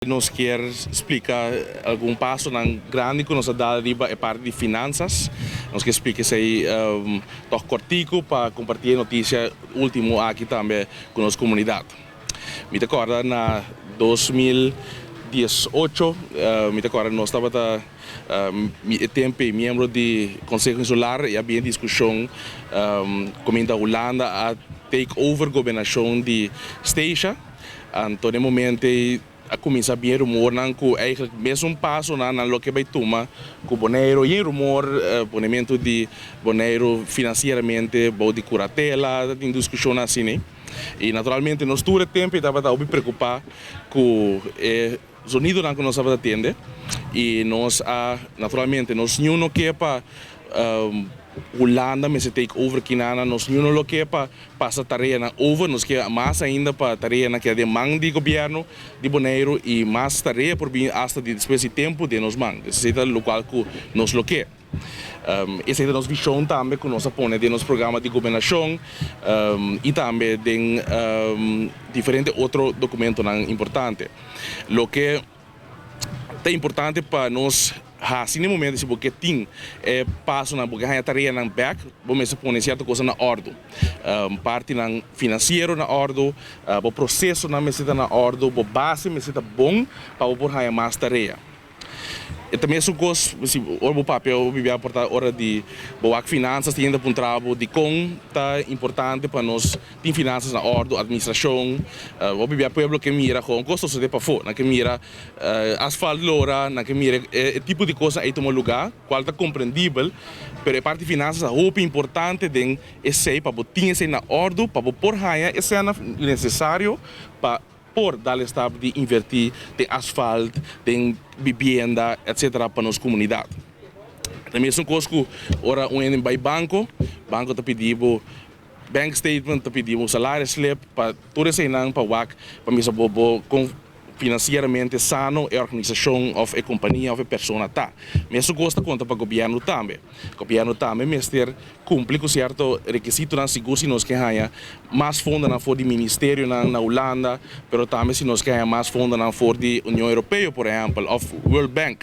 Nos kier splica algun pasonan grandi cu nos a dal riba e parti di finanzas. Nos kier splica esey toch cortico pa comparti e noticia ultimo aki tambe cu nos comunidad. Mi ta corda na 2018, mi ta corda nos tabata e tempo miembro di Conseho Insular y a bin discusion caminda Hulanda a take over gobernacion di Statia. Anto, na e momento a cuminsa bin rumornan cu eigenlijk mesun pasonan nan lo ke bay tuma cu Boneiro y rumor ponimento di Boneiro financieramente bou di curatela, tin discusion asina, ne? Y naturalmente nos tur tempo tabata hopi preocupa cu e zonidonan cu nos tabata tende y nos a naturalmente nos no ke pa Hulanda mester take over akinan. Nos no lo ke pa pasa tareanan over. Nos ke mas ainda pa tareanan keda den man di gobierno di Boneiro y mas tarea por bin hasta di despues di tempo den nos man. Esey ta loke cu nos lo ke. Esey ta nos vision tambe cu nos a pone den nos programa di gobernacion y tambe den diferente otro documentonan importante. Loke ta importante pa nos hasi na momento, si bo tin pasonan, bo ke tareanan bek, bo mester pone cierto cos na orde. Partinan financiero na orde, e procesonan mester ta na orde, e base mester ta bon pa por haya mas tarea. E tambe ta cos, si ora bo papia, o biba por ora di bo finanzas tin pa un trabo di con ta importante pa nos tin finanzas na orde, administracion, o biba pueblo ke mira con cos di pafo, nan ke mira asfalt lora, nan ke mira e tipo di cos ey tuma lugar, cual ta comprendibel, pero e parti finanzas ta hopi importante den esey pa tin esey na orde, pa por haya esey necesario pa por dal stap di inverti den asfalt, den vivienda, etc. Pa nos comunidad. Tambe ta un cos cu ora un hende bay banco, banco ta pidi bank statement, ta pidi salary slip, pa tur eseynan pa wak, pa mira bo con financieramente sano e organisacion of e compania of e persona ta. Mesun cos ta conta pa gobierno tambe. Gobierno tambe mester cumpli cu cierto requisitonan, sigur si nos ke haya mas fondonan for di ministerionan na Hulanda, pero tambe si nos ke haya mas fondonan for di Union Europeo, por ehempel, of World Bank.